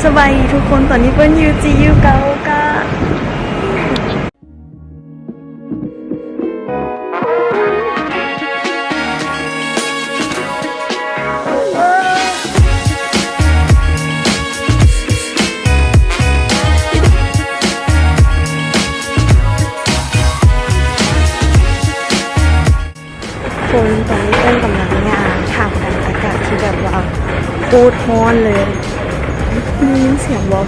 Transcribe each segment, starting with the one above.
ສະບາຍດີທຸກຄົນ, ຕອນນີ້ເພິ່ນຢູ່ຈີຢູເກົ້າກະ ຄົນຕອນນີ້ເພິ່ນກຳລັງຍ່າງ ທ່າມກາງອາກາດທີ່ແບບວ່າໂຄດຮ້ອນເລີຍ. ໄດ້ຍິນສຽງບໍ່?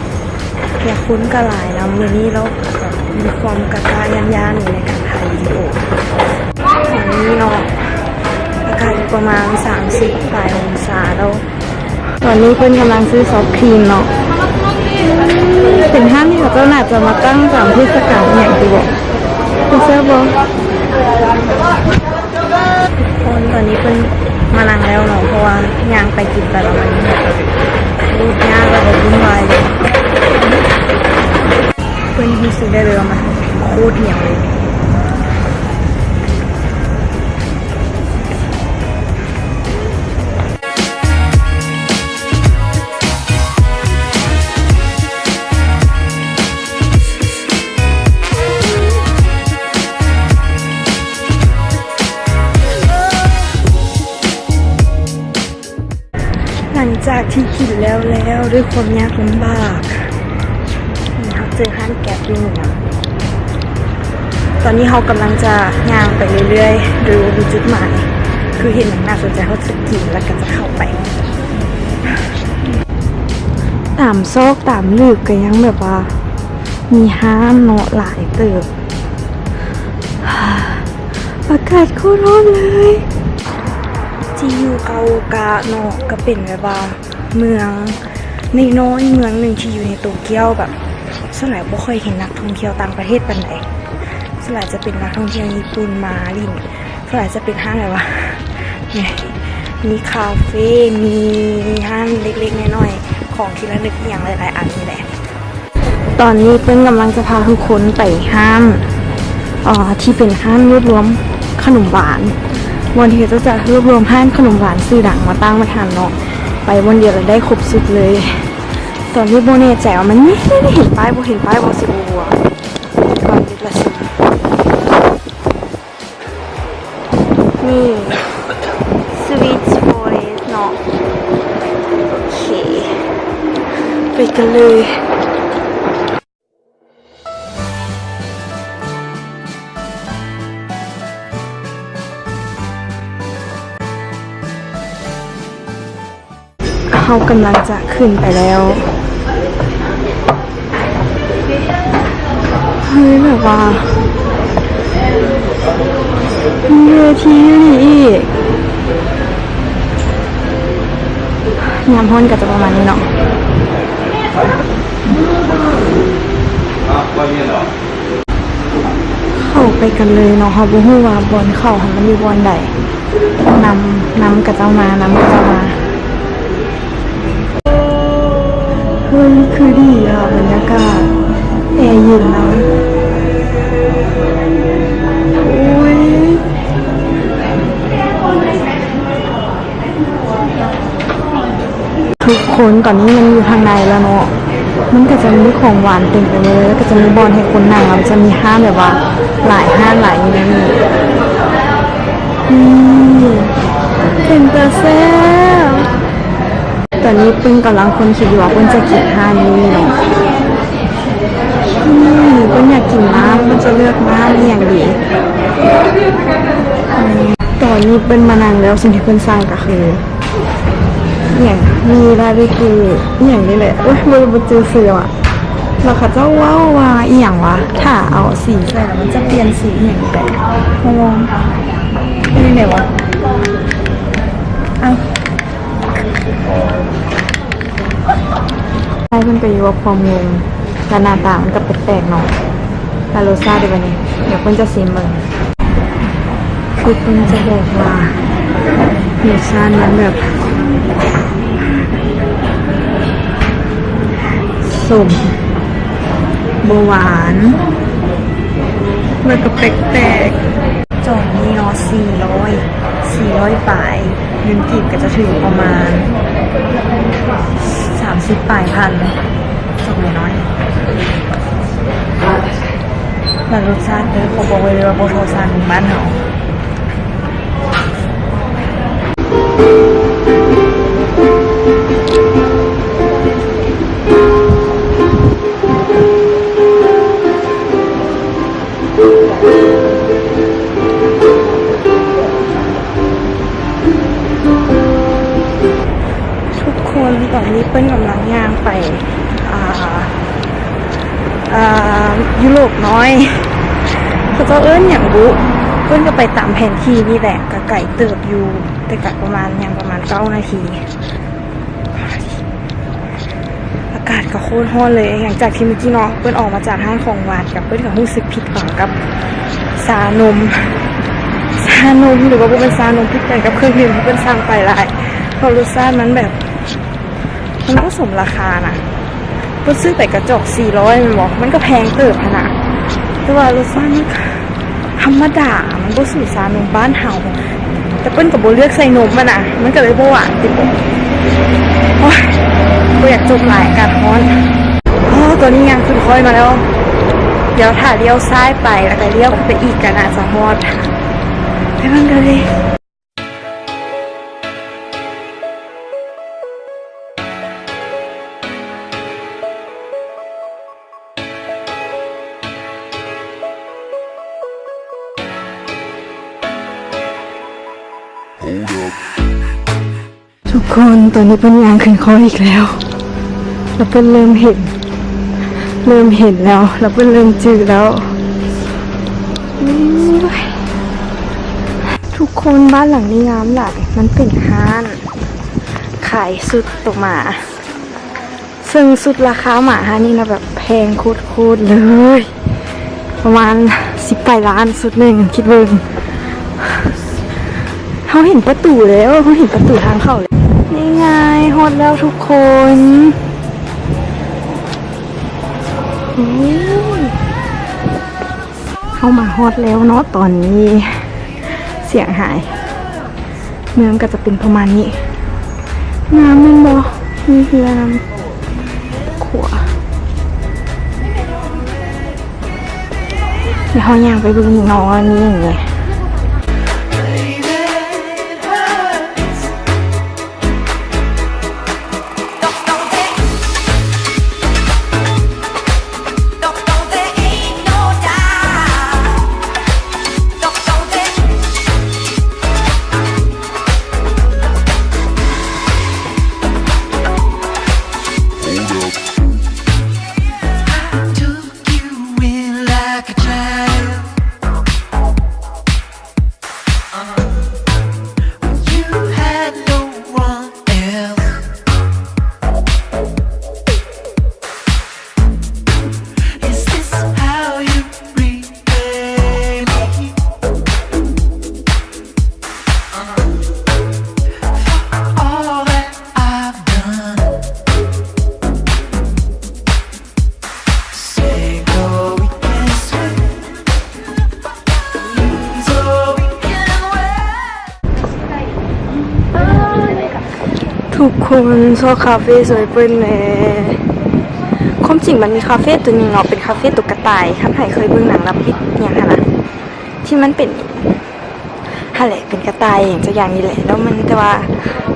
ແລະຄົນກໍຫຼາຍນຳມື້ນີ້ເນາະ, ມີຄວາມກະກະຢ້ານໆຢູ່ໃນການຖ່າຍວິດີໂອ. ຕອນນີ້ເນາະ ອາກາດຢູ່ປະມານສາມສິບປາຍອົງສາແລ້ວ. ຕອນນີ້ເພິ່ນກຳລັງຊື້ຊອບຄຣີມເນາະ, ເປັນຮ້ານທີ່ເຂົາເຈົ້າໜ້າຈະມາຕັ້ງຕາມເທດສະການອີ່ຫຍັງຕິບໍ? ເປັນແຊບບໍ່? ທຸກຄົນ ຕອນນີ້ເພິ່ນມານັ່ງແລ້ວເນາະ, ເພາະວ່າຍ່າງໄປກິນໄປແລ້ວມັນແບບຫຍຸ້ງຍາກ ແລ້ວກໍວຸ່ນວາຍເລີຍ. ເພິ່ນຮູ້ສຶກໄດ້ເລີຍວ່າມັນໂຄດໜຽວເລີຍ. ຫຼັງຈາກທີ່ກິນແລ້ວແລ້ວ ດ້ວຍຄວາມຍາກລຳບາກ ເຮົາເຈີຮ້ານແກັບຢູ່ເໜືອ. ຕອນນີ້ເຮົາກຳລັງຈະຍ່າງໄປເລື້ອຍໆ ໂດຍບໍ່ມີຈຸດໝາຍ, ຄືເຫັນຫຍັງໜ້າສົນໃຈເຮົາຈະກິນ ແລ້ວກໍຈະເຂົ້າໄປ. ຕາມຊອກຕາມຫຼີກກໍຍັງແບບວ່າມີຮ້ານເນາະ ຫຼາຍເຕີບ. ອາກາດໂຄດຮ້ອນເລີຍ. ຈີຢູເກົ້າກະເນາະ ກໍເປັນແບບວ່າເມືອງນ້ອຍໆເມືອງໜຶ່ງທີ່ຢູ່ໃນໂຕກຽວ, ແບບສ່ວນຫຼາຍບໍ່ຄ່ອຍເຫັນນັກທ່ອງທ່ຽວຕ່າງປະເທດປານໃດ, ສ່ວນຫຼາຍຈະເປັນນັກທ່ອງທ່ຽວຍີ່ປຸ່ນມາຫຼິ້ນ. ສ່ວນຫຼາຍຈະເປັນຮ້ານແບບວ່າ ມີຄາເຟ ມີຮ້ານເລັກໆນ້ອຍໆ ຂອງທີ່ລະນຶກອີ່ຫຍັງຫຼາຍໆອັນນີ້ແຫຼະ. ຕອນນີ້ເພິ່ນກຳລັງຈະພາທຸກຄົນໄປຮ້ານ ເອີ ທີ່ເປັນຮ້ານລວບລວມຂະໜົມຫວານ, ບ່ອນທີ່ເຂົາເຈົ້າຈະລວບລວມຮ້ານຂະໜົມຫວານຊື່ດັງມາຕັ້ງໄວ້ຫັ້ນເນາະ, ໄປບ່ອນດຽວລະໄດ້ຄົບຊຸດເລີຍ. ຕອນນີ້ບໍ່ແນ່ໃຈວ່າມັນມີ ເຫັນປ້າຍບໍ່ ເຫັນປ້າຍບໍ່ ຊິບໍ່ຮູ້ວ່າ ກ່ອນເກັບລະຊິ ນີ້ Sweet Forest ເນາະ. ໂອເຄ ໄປກັນເລີຍ. ເຮົາກຳລັງຈະຂຶ້ນໄປແລ້ວ. ເຮີ້ຍ ແບບວ່າມີເວທີຢູ່ນີ້ອີກ. ຍາມຮ້ອນກໍຈະປະມານນີ້ເນາະ. ເຂົ້າໄປກັນເລີຍເນາະ, ເຮົາບໍ່ຮູ້ວ່າບ່ອນເຂົ້າຫັ້ນມັນຢູ່ບ່ອນໃດ. ນຳ ນຳຂະເຈົ້າມາ ນຳຂະເຈົ້າມາ. ເຮີ້ຍ ຄືດີອະ ບັນຍາກາດ ແອເຢັນນຳ. ໂອ້ຍ. ທຸກຄົນ ຕອນນີ້ມັນຢູ່ທາງໃນແລ້ວເນາະ, ມັນກໍຈະມີຂອງຫວານເຕັມໄປໝົດເລີຍ ແລ້ວກໍຈະມີບ່ອນໃຫ້ຄົນນັ່ງ ແລ້ວຈະມີຮ້ານແບບວ່າຫຼາຍຮ້ານຫຼາຍຢູ່ໃນນີ້. ອືມ ເປັນຕາແຊບ. ຕອນນີ້ເພິ່ນກຳລັງຄົ້ນຄິດຢູ່ວ່າເພິ່ນຈະກິນຮ້ານນີ້ເນາະ. ອືມ ເພິ່ນຢາກກິນນ້ຳ ເພິ່ນຈະເລືອກນ້ຳອີ່ຫຍັງດີ? ອືມ ຕອນນີ້ເພິ່ນມານັ່ງແລ້ວ ສິ່ງທີ່ເພິ່ນສັ່ງກໍຄື ອີ່ຫຍັງ ມີລາເບເກີ ອີ່ຫຍັງນີ້ແຫຼະ. ໂອ້ຍ ບໍ່ ບໍ່ຈື່ຊື່ວ່າ ແລ້ວເຂົາເຈົ້າເວົ້າວ່າອີ່ຫຍັງວະ ຖ້າເອົາສີໃສ່ແລ້ວມັນຈະປ່ຽນສີອີ່ຫຍັງແປກ ງງ. ເຮັດຈັ່ງໃດວະ? ເອົ້າ. ໃຊ່ ເພິ່ນກໍຢູ່ກັບຄວາມງົງ ແລະ ໜ້າຕາມັນກໍແປກໆເນາະ. ແລະ ລົດຊາດເດ ບາດນີ້ ດຽວເພິ່ນຈະຊີມເບິ່ງ. ຄືເພິ່ນຈະບອກວ່າ ລົດຊາດມັນແບບ ສົ້ມ ບໍ່ຫວານ ແລ້ວກໍແປກໆ. ຈອງນີ້ເນາະ ສີ່ຮ້ອຍ ສີ່ຮ້ອຍປາຍ ເງິນກີບກໍຈະຖືກປະມານສາ ສິບປາຍພັນເລີຍ ສອງໜ່ວຍນ້ອຍ. ແລ້ວລົດຊາດເດີ ຂໍບອກໄວ້ເລີຍວ່າບໍ່ທໍ່ຊານຂອງບ້ານເຮົາ. ທຸກຄົນ ຕອນນີ້ເພິ່ນກຳລັງຍ່າງໄປ ອ່າ ອ່າ ຢູໂຣບນ້ອຍ ເຂົາເຈົ້າເອີ້ນຫຍັງບຸ ເພິ່ນກໍໄປຕາມແຜນທີ່ນີ້ແຫຼະ ກໍໄກເຕີບຢູ່ ແຕ່ກໍປະມານ ຍ່າງປະມານເກົ້ານາທີ. ອາກາດກໍໂຄດຮ້ອນເລີຍ ຫຼັງຈາກທີ່ມື້ກີ້ເນາະ ເພິ່ນອອກມາຈາກຮ້ານຂອງຫວານ ກໍເພິ່ນກໍຮູ້ສຶກຜິດຫວັງກັບຊານົມ ຊານົມ ຫຼືວ່າບໍ່ແມ່ນຊານົມ ຜິດຫວັງກັບເຄື່ອງດື່ມທີ່ເພິ່ນສັ່ງໄປຫຼາຍ ເພາະລົດຊາດມັນແບບ ມັນບໍ່ສົມລາຄານະ. ເພິ່ນຊື້ໄປກະຈອກສີ່ຮ້ອຍແມ່ນບໍ່? ມັນກໍແພງເຕີບຫັ້ນນະ ແຕ່ວ່າລົດຊາດມັນ ທຳມະດາ ມັນບໍ່ສູ້ຊານົມບ້ານເຮົາ ແຕ່ເພິ່ນກໍບໍ່ເລືອກໃສ່ນົມຫັ້ນນະ ມັນກໍເລີຍບໍ່ຫວານຕິ. ໂອ້ຍ ບໍ່ຢາກຈົບຫຼາຍ ອາກາດຮ້ອນ. ອໍ ຕອນນີ້ຍ່າງຂຶ້ນຄ້ອຍມາແລ້ວ ດຽວຖ້າລ້ຽວຊ້າຍໄປ ແລ້ວກໍລ້ຽວໄປອີກ ກໍໜ້າຈະຮອດ ໄປເບິ່ງກັນເລີຍ. Hold up. ທຸກຄົນ ຕອນນີ້ເພິ່ນຍ່າງຂຶ້ນຄ້ອຍອີກແລ້ວ ແລ້ວເພິ່ນເລີ່ມເຫັນ ເລີ່ມເຫັນແລ້ວ ແລ້ວເພິ່ນເລີ່ມຈື່ແລ້ວ. ໂອ້ຍ ທຸກຄົນ ບ້ານຫຼັງນີ້ງາມຫຼາຍ ມັນເປັນຮ້ານຂາຍຊຸດໂຕໝາ. ເຊິ່ງຊຸດລາຄາໝາຮ້ານນີ້ນະ ແບບແພງໂຄດໆເລີຍ ປະມານສິບປາຍລ້ານຊຸດໜຶ່ງ ຄິດເບິ່ງ. ເຮົາເຫັນປະຕູແລ້ວ ເຮົາເຫັນປະຕູທາງເຂົ້າແລ້ວ. ນີ້ໄງ ຮອດແລ້ວທຸກຄົນ. ໂອ້ຍ ເຮົາມາຮອດແລ້ວເນາະ ຕອນນີ້ສຽງຫາຍ. ເມືອງກໍຈະເປັນປະມານນີ້ ງາມແມ່ນບໍ່? ມີເຮືອນຳ ຂົວ. ດຽວເຮົາຍ່າງໄປເບິ່ງເນາະວ່າມີຫຍັງແດ່. Say go, we can swim. So we can win. ທຸກຄົນ ຊອກຄາເຟຊ່ວຍເພິ່ນແດ່. ຄວາມຈິງມັນມີຄາເຟຕົວໜຶ່ງເນາະ ເປັນຄາເຟຕົວກະຕ່າຍ ຄັນໃຜເຄີຍເບິ່ງໜັງລຳພິດຫຍັງຫັ້ນນະ ທີ່ມັນເປັນ ຫັ້ນແຫຼະ ເປັນກະຕ່າຍຫຍັງຈັກຢ່າງນີ້ແຫຼະ ແລ້ວມັນ ແຕ່ວ່າ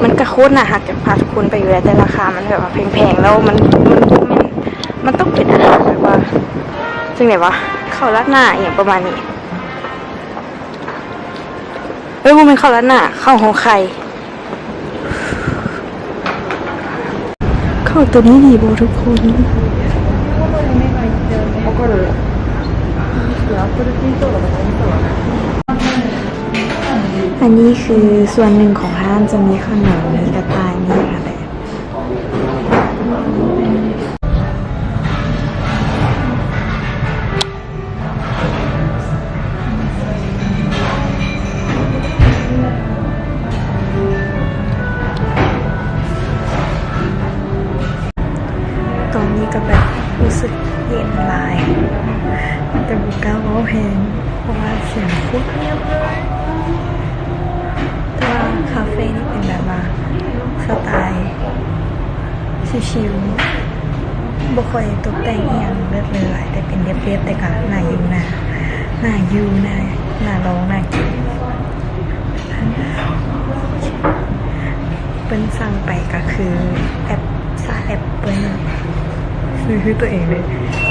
ມັນກະໂຄດໜ້າຮັກ ຢາກພາທຸກຄົນໄປຢູ່ແຫຼະ ແຕ່ລາຄາມັນແບບວ່າແພງໆ ແລ້ວມັນ ມັນ ມັນ ມັນຕ້ອງເປັນອາຫານແບບວ່າ ຈັ່ງໃດວະ ເຂົ້າລາດໜ້າອີ່ຫຍັງປະມານນີ້. ເອີ ບໍ່ແມ່ນເຂົ້າລາດໜ້າ ເຂົ້າຫໍໄຂ່. ເຂົ້າໂຕນີ້ດີບໍ່ທຸກຄົນ? ອັນນີ້ຄືສ່ວນໜຶ່ງຂອງຮ້ານ ຈະມີຂະໜົມ ມີກະຕ່າຍ ມີຫຍັງຫັ້ນແຫຼະ. ຕອນນີ້ກໍແບບຮູ້ສຶກເຢັນຫຼາຍ ແຕ່ບໍ່ກ້າເວົ້າແຮງ ເພາະວ່າສຽງໂຄດງຽບເລີຍ. ແຕ່ວ່າຄາເຟນີ້ເປັນແບບວ່າສະໄຕ ຊິວໆ ບໍ່ຄ່ອຍຕົກແຕ່ງອີ່ຫຍັງເລີດເລີຍຫຼາຍ ແຕ່ເປັນລຽບໆ ແຕ່ກະໜ້າຢູ່ ໜ້າ ໜ້າຢູ່ ໜ້າ ໜ້າລອງ ໜ້າກິນ. ເພິ່ນສັ່ງໄປກະຄືແອັບ ຊາແອັບເປິ້ນ ຊື້ໃຫ້ຕົວເອງເລີຍ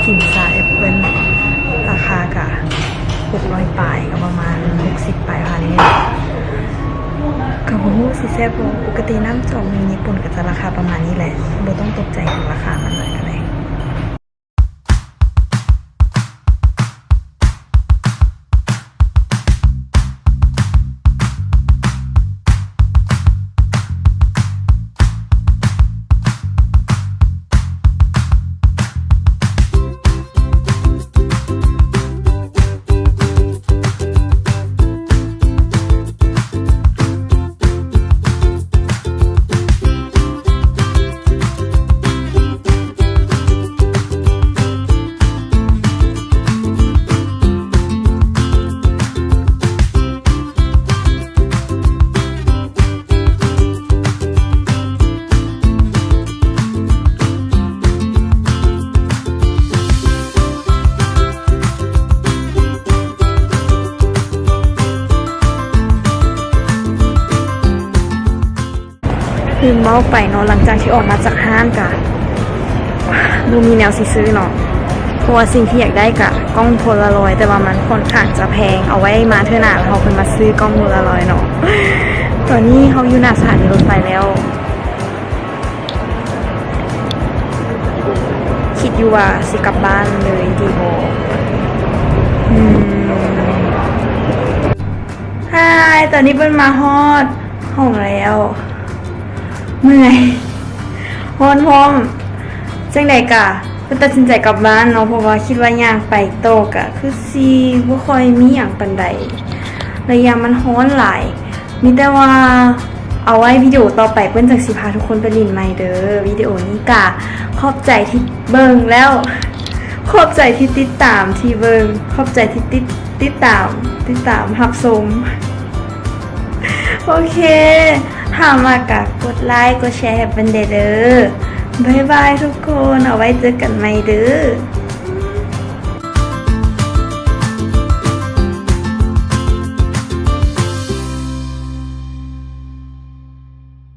ກິນຊາແອັບເປິ້ນ ລາຄາກະຫົກຮ້ອຍປາຍ ກະປະມານຫົກສິບປາຍພັນນີ້ແຫຼະ ກະບໍ່ຮູ້ຊິແຊບບໍ່. ປົກກະຕິນ້ຳຈອກໜຶ່ງຍີ່ປຸ່ນກະຈະລາຄາປະມານນີ້ແຫຼະ ບໍ່ຕ້ອງຕົກໃຈເຖິງລາຄາມັນຫຼາຍກະໄດ້. ລືມເວົ້າໄປເນາະ ຫຼັງຈາກທີ່ອອກມາຈາກຮ້ານກະບໍ່ມີແນວຊິຊື້ເນາະ ເພາະວ່າສິ່ງທີ່ຢາກໄດ້ກະກ້ອງໂພລາຣອຍ ແຕ່ວ່າມັນຂ້ອນຂ້າງຈະແພງ ເອົາໄວ້ມາເທື່ອໜ້າແລ້ວເຮົາຄ່ອຍມາຊື້ກ້ອງໂພລາຣອຍເນາະ. ຕອນນີ້ເຮົາຢູ່ໜ້າສະຖານີລົດໄຟແລ້ວ ຄິດຢູ່ວ່າຊິກັບບ້ານເລີຍດີບໍ່. ອືມ ຮາຍ ຕອນນີ້ເພິ່ນມາຮອດຫ້ອງແລ້ວ ເມື່ອຍ ຮ້ອນພ້ອມ. ຈັ່ງໃດກະເພິ່ນຕັດສິນໃຈກັບບ້ານເນາະ ເພາະວ່າຄິດວ່າຍ່າງໄປຕໍ່ກະຄືຊິບໍ່ຄ່ອຍມີຫຍັງປານໃດ ແລະ ຢ່າງມັນຮ້ອນຫຼາຍ. ມີແຕ່ວ່າເອົາໄວ້ວິດີໂອຕໍ່ໄປ ເພິ່ນຈັ່ງຊິພາທຸກຄົນໄປຫຼິ້ນໃໝ່ເດີ. ວິດີໂອນີ້ກະຂອບໃຈທີ່ເບິ່ງແລ້ວ ຂອບໃຈທີ່ຕິດຕາມ ທີ່ເບິ່ງ ຂອບໃຈທີ່ຕິດ ຕິດຕາມ ຕິດຕາມຮັບຊົມ. ໂອເຄ ຖ້າມັກກະກົດໄລ ກົດແຊໃຫ້ເພິ່ນແດ່ເດີ. ບາຍບາຍທຸກຄົນ ເອົາໄວ້ເຈີກັນໃໝ່ເດີ.